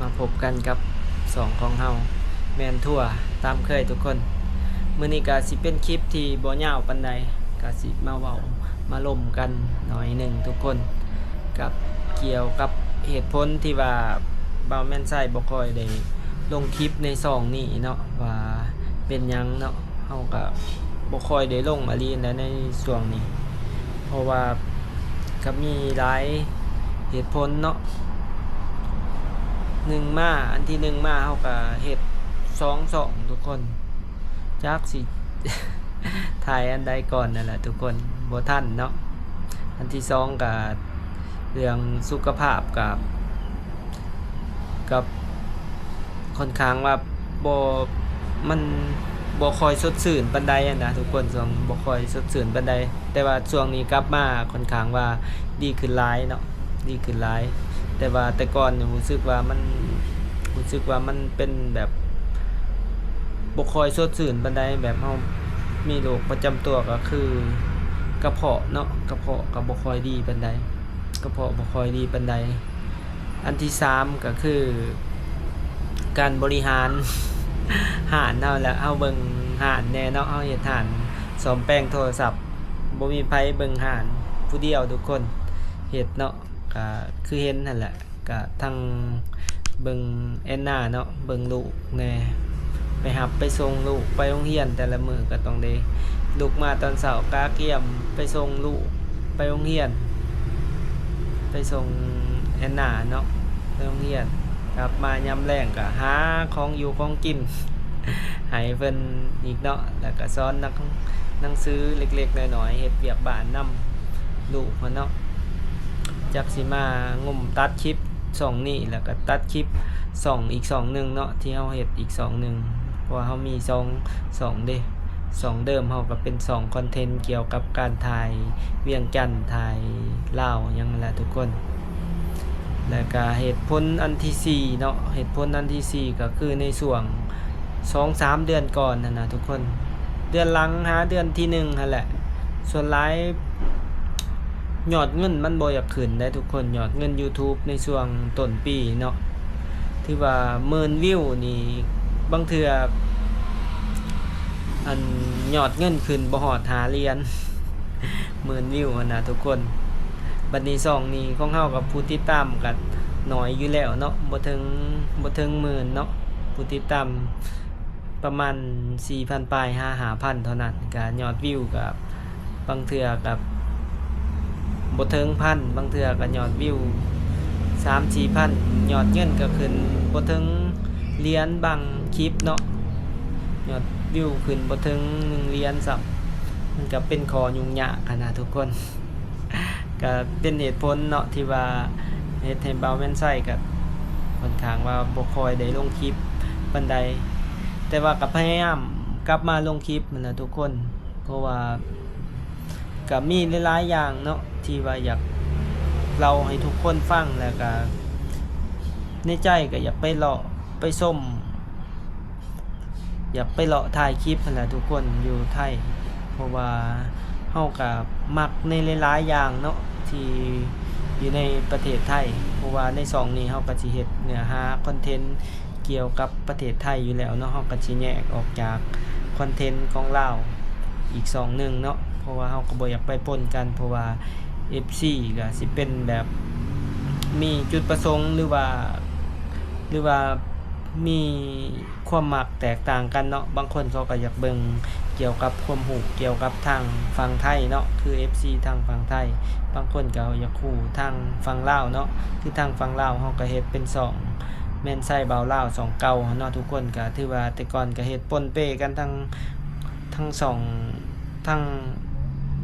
ມາພົບກັນກັບຊ່ອງຂອງເຮົາ ແມ່ນທົ່ວຕາມເຄີຍທຸກຄົນ. ມື້ນີ້ກະຊິເປັນຄລິບທີ່ບໍ່ຍາວປານໃດ ກະຊິມາເວົ້າມາລົມກັນໜ້ອຍໜຶ່ງທຸກຄົນ ກັບ ກ່ຽວກັບເຫດຜົນທີ່ວ່າບ່າວແມ່ນໄຊບໍ່ຄ່ອຍໄດ້ລົງຄລິບໃນຊ່ອງນີ້ເນາະ ວ່າເປັນຫຍັງເນາະ. ເຮົາກະບໍ່ຄ່ອຍໄດ້ລົງອີ່ຫຼີແຫຼະໃນຊ່ວງນີ້ ເພາະວ່າກະມີຫຼາຍເຫດຜົນເນາະ. ໜຶ່ງມາ ອັນທີໜຶ່ງມາ ເຮົາກະເຮັດສອງຊ່ອງທຸກຄົນ ຈັກຊິຖ່າຍອັນໃດກ່ອນນັ້ນແຫຼະທຸກຄົນ ບໍ່ທັນເນາະ. ອັນທີສອງກະເລື່ອງສຸຂະພາບ ກະ ກັບ ຂ້ອນຂ້າງວ່າບໍ່ ມັນບໍ່ຄ່ອຍສົດຊື່ນປານໃດຫັ້ນນະທຸກຄົນ ຊ່ວງບໍ່ຄ່ອຍສົດຊື່ນປານໃດ ແຕ່ວ່າຊ່ວງນີ້ກັບມາຂ້ອນຂ້າງວ່າດີຂຶ້ນຫຼາຍເນາະ ດີຂຶ້ນຫຼາຍ. ແຕ່ວ່າແຕ່ກ່ອນນີ້ຮູ້ສຶກວ່າມັນ ຮູ້ສຶກວ່າມັນເປັນແບບບໍ່ຄ່ອຍສົດຊື່ນປານໃດ ແບບເຮົາມີໂລກປະຈຳຕົວກໍຄືກະເພາະເນາະ ກະເພາະກໍບໍ່ຄ່ອຍດີປານໃດ ກະເພາະບໍ່ຄ່ອຍດີປານໃດ. ອັນທີສາມກໍຄືການບໍລິຫານຮ້ານເຮົາແຫຼະ ເຮົາເບິ່ງຮ້ານແດ່ເນາະ ເຮົາເຮັດຮ້ານສ້ອມແປງໂທລະສັບ ບໍ່ມີໃຜເບິ່ງຮ້ານ ຜູ້ດຽວທຸກຄົນເຮັດເນາະ ກະຄືເຫັນຫັ້ນແຫຼະ ກະທັງເບິ່ງແອນນາເນາະ ເບິ່ງລູກແດ່ ໄປຮັບໄປສົ່ງລູກໄປໂຮງຮຽນ ແຕ່ລະມື້ກໍຕ້ອງໄດ້ລຸກມາຕອນເຊົ້າກະກຽມໄປສົ່ງລູກໄປໂຮງຮຽນ ໄປສົ່ງແອນນາເນາະໄປໂຮງຮຽນ ກັບມາຍາມແລງກໍຫາຂອງຢູ່ຂອງກິນໃຫ້ເພິ່ນອີກເນາະ ແລ້ວກໍສອນໜັງ ໜັງສືເລັກໆນ້ອຍໆ ເຮັດວຽກບ້ານນຳລູກຫັ້ນເນາະ. ຈັກຊິມາງຸ້ມຕັດຄລິບຊ່ອງນີ້ ແລ້ວກໍຕັດຄລິບຊ່ອງອີກຊ່ອງໜຶ່ງເນາະ ທີ່ເຮົາເຮັດອີກຊ່ອງໜຶ່ງ ເພາະວ່າເຮົາມີສອງຊ່ອງເດ້. ຊ່ອງເດີມເຮົາກໍເປັນຊ່ອງຄອນເທັນກ່ຽວກັບການຖ່າຍວຽງຈັນ ຖ່າຍລາວຫຍັງຫັ້ນແຫຼະທຸກຄົນ. ແລ້ວກະເຫດຜົນອັນທີສີ່ເນາະ ເຫດຜົນອັນທີສີ່ກໍຄືໃນຊ່ວງສອງສາມເດືອນກ່ອນຫັ້ນນະທຸກຄົນ ເດືອນຫຼັງຫາເດືອນທີໜຶ່ງຫັ້ນແຫຼະ ສ່ວນຫຼາຍຍອດເງິນມັນບໍ່ຢາກຂຶ້ນໃດ໋ທຸກຄົນ. ຍອດເງິນ YouTube ໃນຊ່ວງຕົ້ນປີເນາະ ຖືວ່າໝື່ນວິວນີ້ ບາງເທື່ອ ອັນ ຍອດເງິນຂຶ້ນບໍ່ຮອດຫ້າຫຼຽນ ໝື່ນວິວຫັ້ນນະທຸກຄົນ. ບັດນີ້ຊ່ອງນີ້ຂອງເຮົາກັບຜູ້ຕິດຕາມກໍໜ້ອຍຢູ່ແລ້ວເນາະ ບໍ່ເຖິງ ບໍ່ເຖິງໝື່ນເນາະ ຜູ້ຕິດຕາມປະມານສີ່ພັນປາຍຫາຫ້າພັນເທົ່ານັ້ນ ກະຍອດວິວກໍບາງເທື່ອກໍບໍ່ເຖິງພັນ ບາງເທື່ອກໍຍອດວິວສາມສີ່ພັນ ຍອດເງິນກໍຂຶ້ນບໍ່ເຖິງຫຼຽນ ບາງຄລິບເນາະ ຍອດວິວຂຶ້ນບໍ່ເຖິງໜຶ່ງຫຼຽນຊ້ຳ ມັນກໍເປັນຂໍ້ຫຍຸ້ງຍາກຫັ້ນນະທຸກຄົນ. ກະເປັນເຫດຜົນເນາະ ທີ່ວ່າເຮັດໃຫ້ບ່າວແມ່ນໄຊກະຂ້ອນຂ້າງວ່າບໍ່ຄ່ອຍໄດ້ລົງຄລິບປານໃດ ແຕ່ວ່າກະພະຍາຍາມກັບມາລົງຄລິບຫັ້ນນະທຸກຄົນ ເພາະວ່າກະມີຫຼາຍໆຢ່າງເນາະ ທີ່ວ່າຢາກເລົ່າໃຫ້ທຸກຄົນຟັງ ແລ້ວກະໃນໃຈກະຢາກໄປເລາະໄປຊົມ ຢາກໄປເລາະຖ່າຍຄລິບຫັ້ນແຫຼະທຸກຄົນ ຢູ່ໄທ ເພາະວ່າເຮົາກະມັກໃນຫຼາຍໆຢ່າງເນາະ ທີ່ຢູ່ໃນປະເທດໄທ ເພາະວ່າໃນຊ່ອງນີ້ເຮົາກະຊິເຮັດເນື້ອຫາຄອນເທັນກ່ຽວກັບປະເທດໄທຢູ່ແລ້ວເນາະ ເຮົາກະຊິແຍກອອກຈາກຄອນເທັນຂອງລາວອີກຊ່ອງໜຶ່ງເນາະ ເພາະວ່າເຮົາກະບໍ່ຢາກໄປປົນກັນ ເພາະວ່າເອັຟຊີກະຊິເປັນແບບມີຈຸດປະສົງ ຫຼືວ່າ ຫຼືວ່າມີ ຄວາມມັກແຕກຕ່າງກັນເນາະ ບາງຄົນເຂົາກໍຢາກເບິ່ງກ່ຽວກັບຄວາມຮູ້ກ່ຽວກັບທາງຝັ່ງໄທເນາະ ຄືເອັຟຊີທາງຝັ່ງໄທ ບາງຄົນກໍຢາກຮູ້ທາງຝັ່ງລາວເນາະ ຄືທາງຝັ່ງລາວເຮົາກໍເຮັດເປັນຊ່ອງແມ່ນໄຊບ່າວລາວ ຊ່ອງເກົ່າເນາະ ທຸກຄົນກໍຖືວ່າແຕ່ກ່ອນກໍເຮັດປົນເປກັນທັງ ທັງຊ່ອງ ທັງ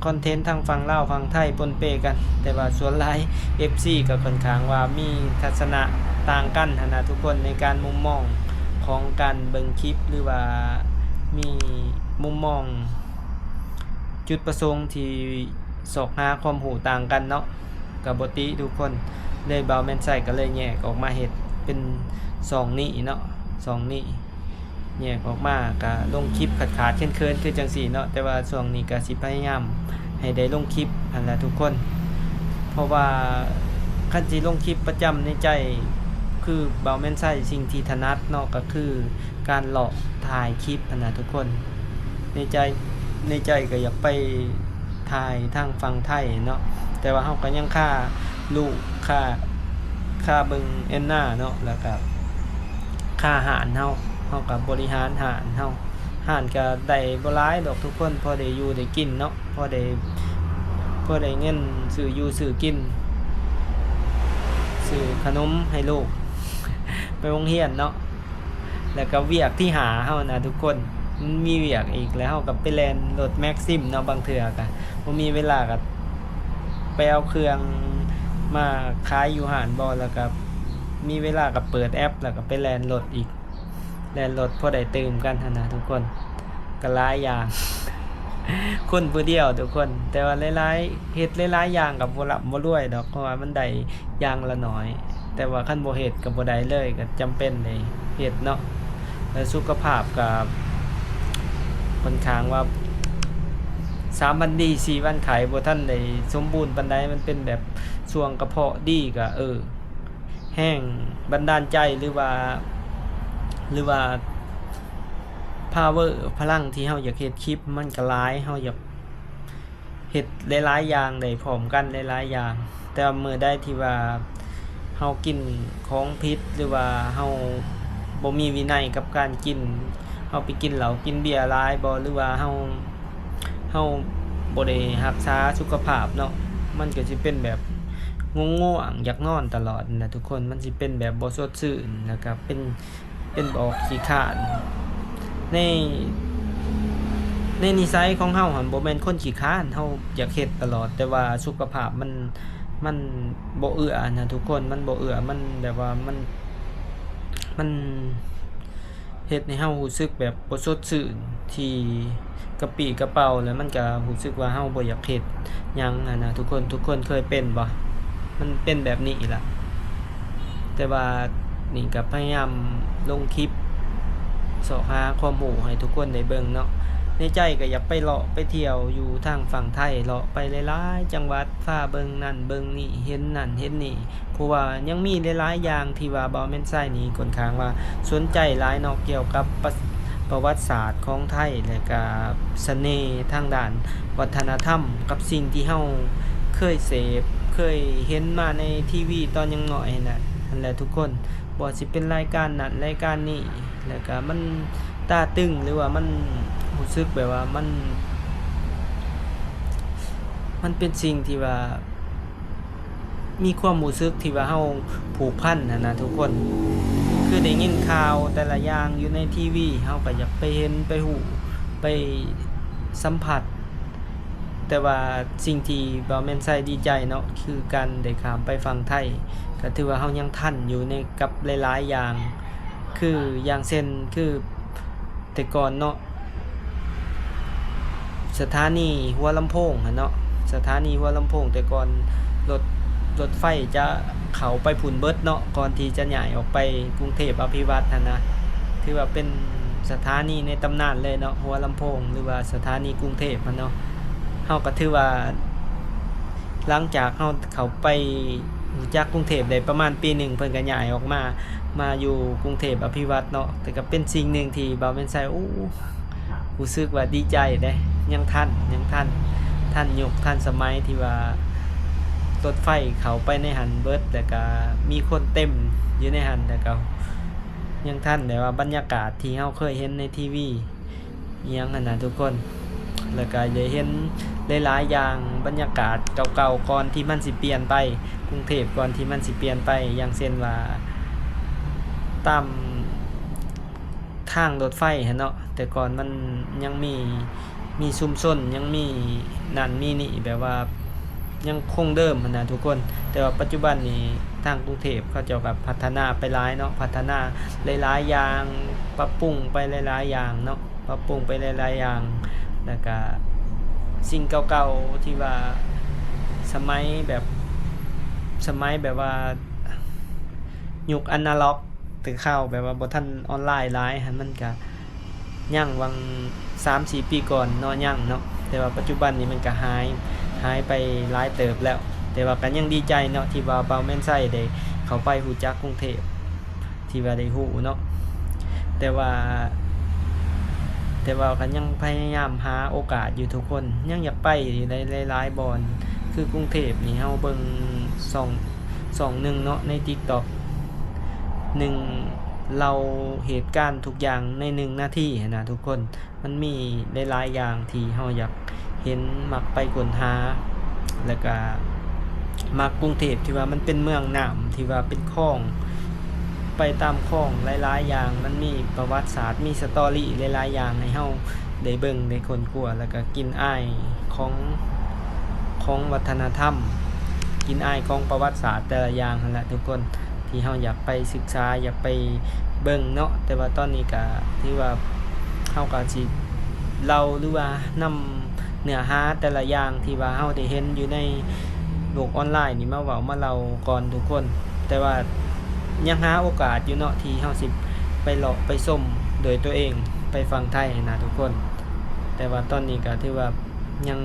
ຄອນເທັນທັງຝັ່ງລາວຝັ່ງໄທປົນເປກັນ ແຕ່ວ່າສ່ວນຫຼາຍເອັຟຊີກໍຂ້ອນຂ້າງວ່າມີທັດສະນະຕ່າງກັນຫັ້ນນະທຸກຄົນ ໃນການມຸມມອງຂອງການເບິ່ງຄລິບ ຫຼືວ່າມີມຸມມອງຈຸດປະສົງທີ່ຊອກຫາຄວາມຮູ້ຕ່າງກັນເນາະ ກໍບໍ່ຕິທຸກຄົນ ເລີຍບ່າວແມ່ນໄຊກໍເລີຍແຍກອອກມາເຮັດເປັນຊ່ອງນີ້ເນາະ ຊ່ອງນີ້ ແຍກອອກມາກະລົງຄລິບຂາດໆເຂີນໆຄືຈັ່ງຊີ້ເນາະ ແຕ່ວ່າຊ່ວງນີ້ກະຊິພະຍາຍາມໃຫ້ໄດ້ລົງຄລິບຫັ້ນລະທຸກຄົນ ເພາະວ່າຄັນຊິລົງຄລິບປະຈຳໃນໃຈ ຄືບ່າວແມ່ນໄຊ ສິ່ງທີ່ຖະໜັດເນາະ ກໍຄືການເລາະຖ່າຍຄລິບຫັ້ນນະທຸກຄົນ. ໃນໃຈ ໃນໃຈກໍຢາກໄປຖ່າຍທາງຝັ່ງໄທເນາະ ແຕ່ວ່າເຮົາກໍຍັງຄາລູກ ຄາ ຄາເບິ່ງແອນນາເນາະ ແລ້ວກໍຄາຮ້ານເຮົາ ເຮົາກໍບໍລິຫານຮ້ານເຮົາ. ຮ້ານກໍໄດ້ບໍ່ຫຼາຍດອກທຸກຄົນ ພໍໄດ້ຢູ່ໄດ້ກິນເນາະ ພໍໄດ້ ພໍໄດ້ເງິນຊື້ຢູ່ຊື້ກິນ ຊື້ຂະໜົມໃຫ້ລູກໄປໂຮງຮຽນເນາະ. ແລ້ວກໍວຽກທີຫ້າເຮົານະທຸກຄົນ ມັນມີວຽກອີກ ແລ້ວເຮົາກໍໄປແລ່ນລົດແມັກຊິມເນາະ ບາງເທື່ອກໍບໍ່ມີເວລາກໍໄປເອົາເຄື່ອງມາຂາຍຢູ່ຮ້ານບໍ ແລ້ວກໍມີເວລາກໍເປີດແອັບ ແລ້ວກໍໄປແລ່ນລົດອີກ. ແລ່ນລົດພໍໄດ້ຕື່ມກັນຫັ້ນນະທຸກຄົນ ກໍຫຼາຍຢ່າງ ຄົນຜູ້ດຽວທຸກຄົນ ແຕ່ວ່າຫຼາຍໆ ເຮັດຫຼາຍໆຢ່າງກໍບໍ່ລ່ຳບໍ່ລວຍດອກ ເພາະວ່າມັນໄດ້ຢ່າງລະໜ້ອຍ ແຕ່ວ່າຄັນບໍ່ເຮັດກໍບໍ່ໄດ້ເລີຍ ກໍຈຳເປັນໄດ້ເຮັດເນາະ. ແລ້ວສຸຂະພາບກໍຂ້ອນຂ້າງວ່າ ສາມວັນດີ ສີ່ວັນໄຂ້ ບໍ່ທັນໄດ້ສົມບູນປານໃດ ມັນເປັນແບບຊ່ວງກະເພາະດີ ກໍ ເອີ ແຮງບັນດານໃຈ ຫຼືວ່າ ຫຼືວ່າພາວເວີ ພະລັງທີ່ເຮົາຢາກເຮັດຄລິບມັນກໍຫຼາຍ ເຮົາຢາກເຮັດຫຼາຍໆຢ່າງໄດ້ພ້ອມກັນຫຼາຍໆຢ່າງ. ແຕ່ວ່າມື້ໃດທີ່ວ່າເຮົາກິນຂອງຜິດ ຫຼືວ່າເຮົາບໍ່ມີວິໄນກັບການກິນ ເຮົາໄປກິນເຫຼົ້າກິນເບຍຫຼາຍບໍ ຫຼືວ່າເຮົາ ເຮົາບໍ່ໄດ້ຮັກສາສຸຂະພາບເນາະ ມັນກໍຊິເປັນແບບງ່ວງໆ ຢາກນອນຕະຫຼອດຫັ້ນນະທຸກຄົນ ມັນຊິເປັນແບບບໍ່ສົດຊື່ນ ແລ້ວກໍເປັນ ເປັນອອກຂີ້ຄ້ານ. ໃນ ໃນນິໄສຂອງເຮົາຫັ້ນບໍ່ແມ່ນຄົນຂີ້ຄ້ານ ເຮົາຢາກເຮັດຕະຫຼອດ ແຕ່ວ່າສຸຂະພາບມັນ ມັນບໍ່ເອື້ອນະທຸກຄົນ ມັນບໍ່ເອື້ອ ມັນແບບວ່າມັນ ມັນ ເຮັດໃຫ້ເຮົາຮູ້ສຶກແບບບໍ່ສົດຊື່ນ ທີ່ກະປີ້ກະເປົາ ແລ້ວມັນກະຮູ້ສຶກວ່າເຮົາບໍ່ຢາກເຮັດຫຍັງຫັ້ນນະທຸກຄົນ. ທຸກຄົນເຄີຍເປັນບໍ່? ມັນເປັນແບບນີ້ລະ. ແຕ່ວ່ານີ້ກະພະຍາຍາມລົງຄລິບ ຊອກຫາຄວາມຮູ້ໃຫ້ທຸກຄົນໄດ້ເບິ່ງເນາະ. ໃນໃຈກະຢາກໄປເລາະໄປທ່ຽວຢູ່ທາງຝັ່ງໄທ ເລາະໄປຫຼາຍໆຈັງຫວັດ ພາເບິ່ງນັ້ນເບິ່ງນີ້ ເຫັນນັ້ນເຫັນນີ້. ເພາະວ່າຍັງມີຫຼາຍໆຢ່າງທີ່ວ່າບ່າວແມ່ນໄຊນີ້ຂ້ອນຂ້າງວ່າສົນໃຈຫຼາຍເນາະ ກ່ຽວກັບປະ ປະຫວັດສາດຂອງໄທ ແລະກະສະເໜ່ທາງດ້ານວັດທະນະທຳ ກັບສິ່ງທີ່ເຮົາເຄີຍເສບ ເຄີຍເຫັນມາໃນທີວີຕອນຍັງນ້ອຍຫັ້ນນະ ຫັ້ນແຫຼະທຸກຄົນ. ບໍ່ວ່າຊິເປັນລາຍການນັ້ນລາຍການນີ້ ແລະກະມັນຕາຕຶງ ຫຼືວ່າມັນຮູ້ສຶກແບບວ່າມັນ ມັນເປັນສິ່ງທີ່ວ່າ ມີຄວາມຮູ້ສຶກທີ່ວ່າເຮົາຜູກພັນຫັ້ນນະທຸກຄົນ. ຄືໄດ້ຍິນຂ່າວແຕ່ລະຢ່າງຢູ່ໃນທີວີ ເຮົາກະຢາກໄປເຫັນ ໄປຮູ້ ໄປສຳຜັດ. ແຕ່ວ່າສິ່ງທີ່ບ່າວແມ່ນໄຊດີໃຈເນາະ ຄືການໄດ້ຂ້າມໄປຝັ່ງໄທ ກະຖືວ່າເຮົາຍັງທັນຢູ່ໃນ ກັບຫຼາຍໆຢ່າງ ຄືຢ່າງເຊັ່ນ ຄືແຕ່ກ່ອນເນາະ ສະຖານີຫົວລຳໂພງຫັ້ນເນາະ ສະຖານີຫົວລຳໂພງ ແຕ່ກ່ອນລົດ ລົດໄຟຈະເຂົ້າໄປພຸ້ນເບິດເນາະ ກ່ອນທີ່ຈະຍ້າຍອອກໄປກຸງເທບອະພິວັດຫັ້ນນະ. ຖືວ່າເປັນສະຖານີໃນຕຳນານເລີຍເນາະ ຫົວລຳໂພງ ຫຼືວ່າສະຖານີກຸງເທບຫັ້ນເນາະ. ເຮົາກໍຖືວ່າ ຫຼັງຈາກເຮົາເຂົ້າໄປຮູ້ຈັກກຸງເທບໄດ້ປະມານປີໜຶ່ງ ເພິ່ນກໍຍ້າຍອອກມາ ມາຢູ່ກຸງເທບອະພິວັດເນາະ. ແຕ່ກໍເປັນສິ່ງໜຶ່ງທີ່ບ່າວແມ່ນໄຊ ໂອ້ ຮູ້ສຶກວ່າດີໃຈເດ້ ຍັງທັນ ຍັງທັນ ທັນຍຸກທັນສະໄໝທີ່ວ່າລົດໄຟເຂົ້າໄປໃນຫັ້ນເບິດ ແລ້ວກະມີຄົນເຕັມຢູ່ໃນຫັ້ນ ແລ້ວກະຍັງທັນແບບວ່າບັນຍາກາດທີ່ເຮົາເຄີຍເຫັນໃນທີວີ ອີ່ຫຍັງຫັ້ນນະທຸກຄົນ. ແລ້ວກະໄດ້ເຫັນຫຼາຍໆຢ່າງ ບັນຍາກາດເກົ່າໆ ກ່ອນທີ່ມັນຊິປ່ຽນໄປ ກຸງເທບກ່ອນທີ່ມັນຊິປ່ຽນໄປ ຢ່າງເຊັ່ນວ່າ ຕາມທາງລົດໄຟຫັ້ນເນາະ ແຕ່ກ່ອນມັນຍັງມີ ມີຊຸມຊົນ ຍັງມີນັ້ນມີນີ້ ແບບວ່າຍັງຄົງເດີມຫັ້ນນະທຸກຄົນ. ແຕ່ວ່າປັດຈຸບັນນີ້ທາງກຸງເທບເຂົາເຈົ້າກໍພັດທະນາໄປຫຼາຍເນາະ ພັດທະນາຫຼາຍໆຢ່າງ ປັບປຸງໄປຫຼາຍໆຢ່າງເນາະ ປັບປຸງໄປຫຼາຍໆຢ່າງ. ແລ້ວກະສິ່ງເກົ່າໆທີ່ວ່າສະໄໝແບບ ສະໄໝແບບວ່າຍຸກອານາລັອກ ແຕ່ຄາວແບບວ່າບໍ່ທັນອອນລາຍຫຼາຍຫັ້ນ ມັນກະຍັງຫວ່າງສາມສີ່ປີກ່ອນເນາະ ຍັງເນາະ. ແຕ່ວ່າປັດຈຸບັນນີ້ມັນກະຫາຍ ຫາຍໄປຫຼາຍເຕີບແລ້ວ. ແຕ່ວ່າກະຍັງດີໃຈເນາະ ທີ່ວ່າບ່າວແມ່ນໄຊໄດ້ເຂົ້າໄປຮູ້ຈັກກຸງເທບ ທີ່ວ່າໄດ້ຮູ້ເນາະ ແຕ່ວ່າ ແຕ່ວ່າກໍຍັງພະຍາຍາມຫາໂອກາດຢູ່ທຸກຄົນ ຍັງຢາກໄປຢູ່ໃນຫຼາຍໆບ່ອນ ຄືກຸງເທບນີ້ ເຮົາເບິ່ງຊ່ອງ ຊ່ອງໜຶ່ງເນາະ ໃນຕິກຕັອກ ໜຶ່ງເລົ່າເຫດການທຸກຢ່າງໃນໜຶ່ງນາທີຫັ້ນນະທຸກຄົນ. ມັນມີຫຼາຍໆຢ່າງທີ່ເຮົາຢາກເຫັນ ມັກໄປຄົ້ນຫາ ແລ້ວກະມັກກຸງເທບທີ່ວ່າມັນເປັນເມືອງນ້ຳ ທີ່ວ່າເປັນຄອງ ໄປຕາມຄອງຫຼາຍໆຢ່າງ ມັນມີປະຫວັດສາດ ມີສະຕໍຣີຫຼາຍໆຢ່າງໃຫ້ເຮົາໄດ້ເບິ່ງໄດ້ຄົ້ນຄວ້າ ແລ້ວກະກິ່ນອາຍຂອງ ຂອງວັດທະນະທຳ ກິ່ນອາຍຂອງປະຫວັດສາດແຕ່ລະຢ່າງຫັ້ນແຫຼະທຸກຄົນ. ທີ່ເຮົາຢາກໄປສຶກສາ ຢາກໄປເບິ່ງເນາະ ແຕ່ວ່າຕອນນີ້ກະຖືວ່າເຮົາກະຊິເລົ່າ ຫຼືວ່ານຳເນື້ອຫາແຕ່ລະຢ່າງທີ່ວ່າເຮົາໄດ້ເຫັນຢູ່ໃນໂລກອອນລາຍນີ້ມາເວົ້າມາເລົ່າກ່ອນທຸກຄົນ ແຕ່ວ່າຍັງຫາໂອກາດຢູ່ເນາະ ທີ່ເຮົາຊິໄປເລາະໄປຊົມໂດຍຕົວເອງ ໄປຝັ່ງໄທຫັ້ນນະທຸກຄົນ ແຕ່ວ່າຕອນນີ້ກະຖືວ່າຍັງ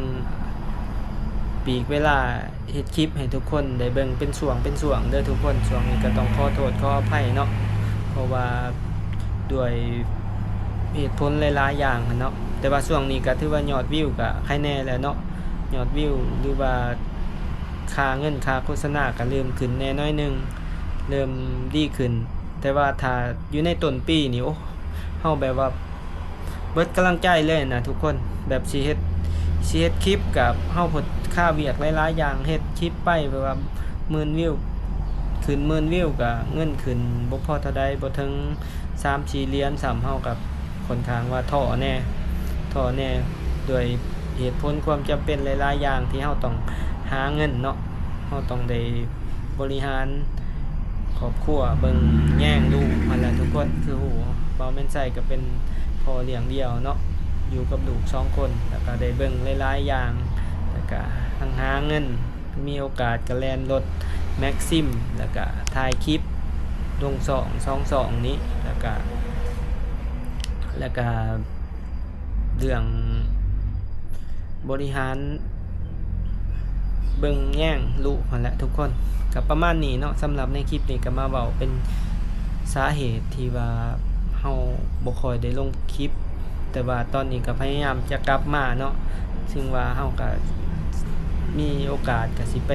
ປີກເວລາ ເຮັດຄລິບໃຫ້ທຸກຄົນໄດ້ເບິ່ງເປັນຊ່ວງເປັນຊ່ວງເດີທຸກຄົນ. ຊ່ວງນີ້ກໍຕ້ອງຂໍໂທດຂໍອະໄພເນາະ ເພາະວ່າດ້ວຍເຫດຜົນຫຼາຍໆຢ່າງຫັ້ນເນາະ ແຕ່ວ່າຊ່ວງນີ້ກໍຖືວ່າຍອດວິວກໍໄຄແນ່ແລ້ວເນາະ ຍອດວິວ ຫຼືວ່າຄ່າເງິນຄ່າໂຄສະນາກໍເລີ່ມຂຶ້ນແດ່ໜ້ອຍໜຶ່ງ ເລີ່ມດີຂຶ້ນ ແຕ່ວ່າຖ້າຢູ່ໃນຕົ້ນປີນີ້ ໂອ້ ເຮົາແບບວ່າ ເບິດກຳລັງໃຈເລີຍນະທຸກຄົນ ແບບຊິເຮັດ ຊິເຮັດຄລິບກັບເຮົາເພິ່ນຄາວຽກຫຼາຍໆຢ່າງ ເຮັດຄລິບໄປແບບວ່າໝື່ນວິວ ຂຶ້ນໝື່ນວິວກະເງິນຂຶ້ນບໍ່ພໍເທົ່າໃດ ບໍ່ເຖິງສາມສີ່ຫຼຽນຊ້ຳ ເຮົາກະຂ້ອນຂ້າງວ່າທໍ້ແນ່ ທໍ້ແນ່ ດ້ວຍເຫດຜົນຄວາມຈຳເປັນຫຼາຍໆຢ່າງທີ່ເຮົາຕ້ອງຫາເງິນເນາະ ເຮົາຕ້ອງໄດ້ ບໍລິຫານຄອບຄົວ ເບິ່ງແຍງລູກຫັ້ນແຫຼະທຸກຄົນ ຄືຮູ້ ບ່າວແມ່ນໄຊກໍເປັນພໍ່ລ້ຽງດຽວເນາະ ຢູ່ກັບລູກສອງຄົນ ແລ້ວກໍໄດ້ເບິ່ງຫຼາຍໆຢ່າງ ແລ້ວກໍທັງຫາເງິນ ມີໂອກາດກໍແລ່ນລົດແມັກຊິມ ແລ້ວກໍຖ່າຍຄລິບລົງຊ່ອງສອງຊ່ອງນີ້ ແລ້ວກໍ ແລ້ວກໍ ເລື່ອງບໍລິຫານເບິ່ງແຍງລູກຫັ້ນແຫຼະທຸກຄົນ ກໍປະມານນີ້ເນາະ. ສຳລັບໃນຄລິບນີ້ກໍມາເວົ້າເປັນສາເຫດທີ່ວ່າເຮົາບໍ່ຄ່ອຍໄດ້ລົງຄລິບ ແຕ່ວ່າຕອນນີ້ກໍພະຍາຍາມຈະກັບມາເນາະ ຊຶ່ງວ່າເຮົາກໍມີໂອກາດກໍຊິໄປ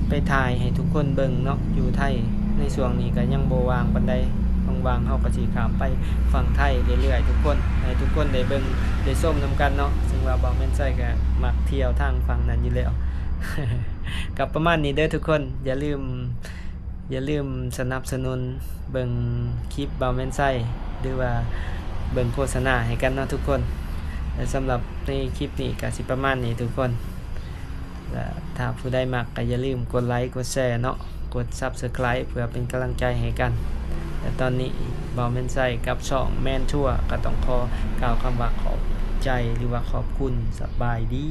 ໄປຖ່າຍໃຫ້ທຸກຄົນເບິ່ງເນາະ ຢູ່ໄທ ໃນຊ່ວງນີ້ກໍຍັງບໍ່ວ່າງປານໃດ ວ່າງໆເຮົາກໍຊິຂ້າມໄປຝັ່ງໄທເລື້ອຍໆທຸກຄົນ ໃຫ້ທຸກຄົນໄດ້ເບິ່ງໄດ້ຊົມນຳກັນເນາະ ຊຶ່ງວ່າບ່າວແມ່ນໄຊກໍມັກທ່ຽວທາງຝັ່ງນັ້ນຢູ່ແລ້ວ ກໍປະມານນີ້ເດີທຸກຄົນ ຢ່າລືມ ຢ່າລືມສະໜັບສະໜູນເບິ່ງຄລິບບ່າວແມ່ນໄຊ ຫຼືວ່າເບິ່ງໂຄສະນາໃຫ້ກັນເນາະທຸກຄົນ ແລະ ສຳລັບໃນຄລິບນີ້ກໍຊິປະມານນີ້ທຸກຄົນ ແລະ ຖ້າຜູ້ໃດມັກກໍຢ່າລືມກົດໄລກົດແຊເນາະ ກົດ Subscribe ເພື່ອເປັນກຳລັງໃຈໃຫ້ກັນ ແລະ ຕອນນີ້ບ່າວແມ່ນໄຊກັບຊ່ອງແມນທົວ ກໍຕ້ອງຂໍກ່າວຄຳວ່າຂອບໃຈ ຫຼືວ່າຂອບຄຸນ ສະບາຍດີ.